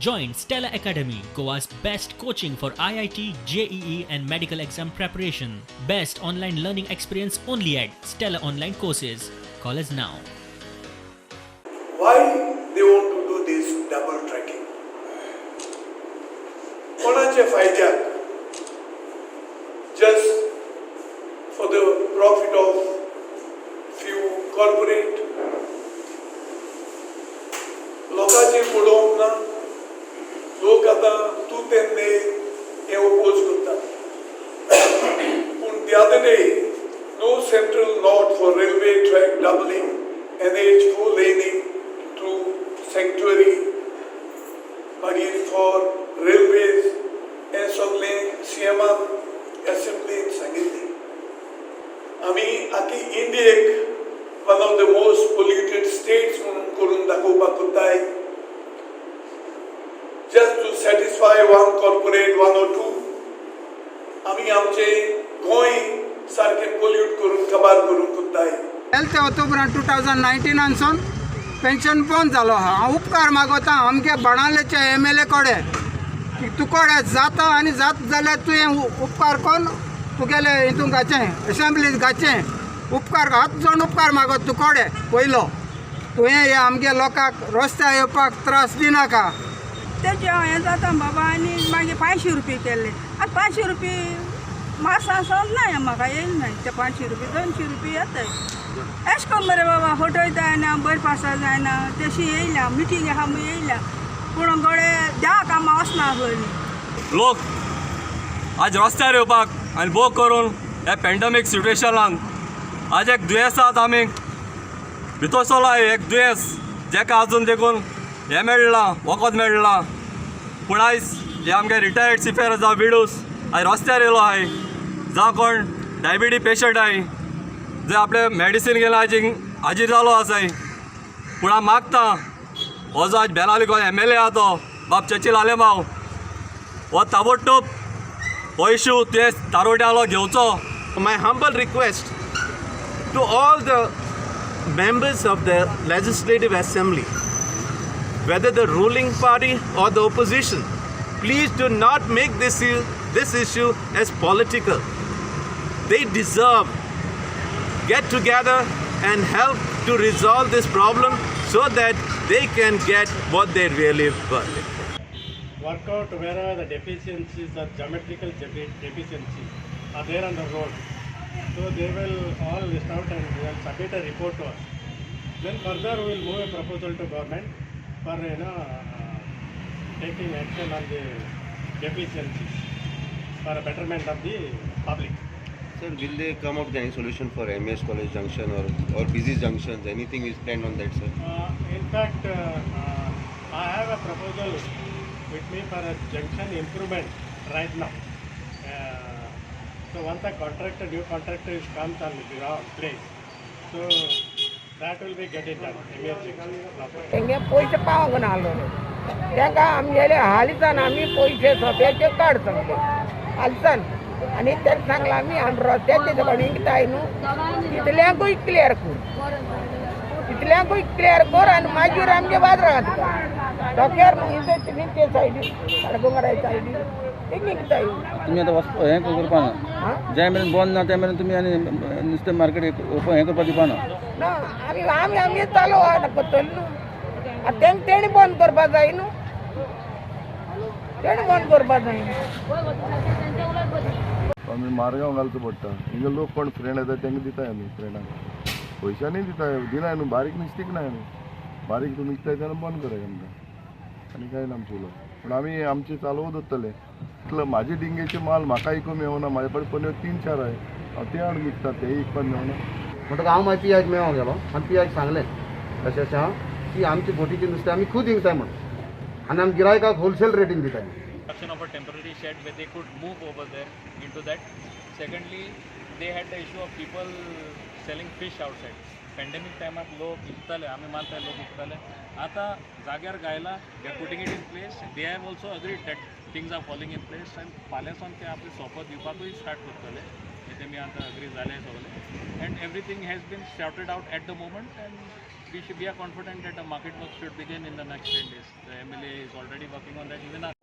Join Stella Academy, Goa's best coaching for IIT, JEE and medical exam preparation. Best online learning experience only at Stella Online Courses. Call us now. Why they want to do this double tracking? कोणाच्या फायद्याक? Just for the profit of few corporate. लोकांचे पळोवंक ना. लोक आतां तूं तेन्ने हे oppose करतात, पूण the other day, no central nod for railway track doubling, NH four laning through sanctuary, मागीर फॉर रेल्वेज, हें सगळें सीएमान असेंब्लीन सांगिल्लें. आमी आखी इंडियेक one of the most polluted states म्हणून करून दाखोवपाक कोत्ताय, just to satisfy one corporate, one or two. आमी आमचे गोंय सारकें पोल्यूट करून काबार करूंक कोत्ताय. 12 ऑक्टोबर 2019 सावन पेन्शन बंद जालो आहा. हांव उपकार मागोता आमगे बाणावलेच्या एमएलए कडेन की तुकोडे जाता आनी जात जाल्यार तुवें उपकार कोन्न तुगेले हितून घाचें, असेंब्लीत घाचें. उपकार, हात जोडून उपकार मागत तुकोडे. पयलो तुवें हे आमगे लोकांक रस्त्यार येवपाक त्रास दिनाका. तेजे हें जाता बाबा. आनी मागीर 500 रुपया केल्ले. आतां 500 रुपया मासा सोदना म्हाका, येयना ते 500 रुपया. 200 रुपया येताय. एश कोन्न मरे बाबा, फटयता जायना, बरें पासा जायना. तशी येयल्या मिटींग आहा म्हूण येयल्या, पूण गडे द्या कामां वचना आसली. लोक आज रस्त्यार येवपाक आनी भोग करून ह्या पॅन्डमीक सिट्युएशनान आज एक दुयेंसांत आमी भितर सरला. एक दुयेंस जेका अजून देखून हें मेळ्ळां, वखद मेळ्ळां. पूण आयज हे आमगे रिटायर्ड सिफेर जावं विडूस आयज रस्त्यार येयलो आहाय, जावं कोण डायबिटी पेशंट आहाय जे आपले मेडिसीन घेवन आयज हाजीर जालो आसाय. पूण हांव मागता, हो जो आज बेनावली एमएलए आहा तो बाब चर्चिल आलेमाव, हो ताबडतोब हो इशू तुवें तारोट्यालो घेवचो. My humble request to all the members of the Legislative Assembly, whether the ruling party or the opposition, please do not make this issue as political. They deserve get together and help to resolve this problem so that they can get what they really want. Work out wherever the deficiencies or geometrical deficiencies are there on the road. So they will all list out and they will submit a report to us. Then further we will move a proposal to government for taking action on the deficiencies for a betterment of the public. Sir, will they come up with any solution for MES College Junction or busy junctions? Anything is planned on that, sir? In fact, I have a proposal with me for a junction improvement right now. So once a contractor, new contractor is comes on the ground place, so that will be getting done. MES junction. No problem. तेंगे पयशे पावंक नासलो. तांकां आमगेले हालींसान आमी पयशे सोंप्याचे काड सांगले हालसान आनी तांकां सांगलां, आमी आमी रस्त्याचे सगळें विकताय न्हू, तितल्यांकूय क्लियर कर, तितल्यांकूय क्लियर कर आनी मागीर आमगे बाजारांत धोक्यार न्हू. ते सायडीन, खाडगोंगरा सायडीन ते विकताय. तुमी आतां वचपा हें करपा ना? जे मेरेन बंद ना ते मेरेन तुमी आनी नुस्तें मार्केट ओपन हें करपा दिवपा ना? ना, आमी आमी आमगे चालू करतले न्हू. आतां तेंक तेणी बंद करपा जाय न्हू, तेणी बंद करपा जाय. आमी मारगांव घालचो पडटा. हिंगा लोक कोण फ्रेंड येता, तांकां दिताय आमी. फ्रेंडांक पयशांनी दिताय, दिनाय न्हू. बारीक नुस्तें विकनाय आमी. बारीक तुमी विकताय तेन्ना बंद कराय आमकां. आनी कांय ना आमचें उलोवप, पूण आमी आमचें चालू दवरतले. इतलो म्हाजे डिंगेचे माल म्हाका विकूंक मेवना. म्हाजे कडेन पन्यो तीन चार आहाय, हांव ते हाडून विकता, तेय विकपाक मेवना. म्हणटकच हांव मागीर पियाक मेळोंक गेलो आनी पियाक सांगलें, अशें अशें आहा की आमची बोटीचें नुस्तें आमी खूद विकताय म्हण आनी आमी गिरायकाक होलसेल रेटीन दिताय. Construction of a temporary shed where they could move over there into that. Secondly, they had the issue of people selling fish outside. Pandemic टायमार लोक विकताले, आमी मानता लोक विकताले. आतां जाग्यार घायला, they are putting it in place. They have also agreed that things are falling in place and फाल्यांसून ते आपले सोपो दिवपाकूय स्टार्ट करतले. हे तेमी आतां अग्री जाले सगळे and everything has been sorted out at the moment and We are confident that the market work should begin in the next 10 days. The MLA is already working on that. Even our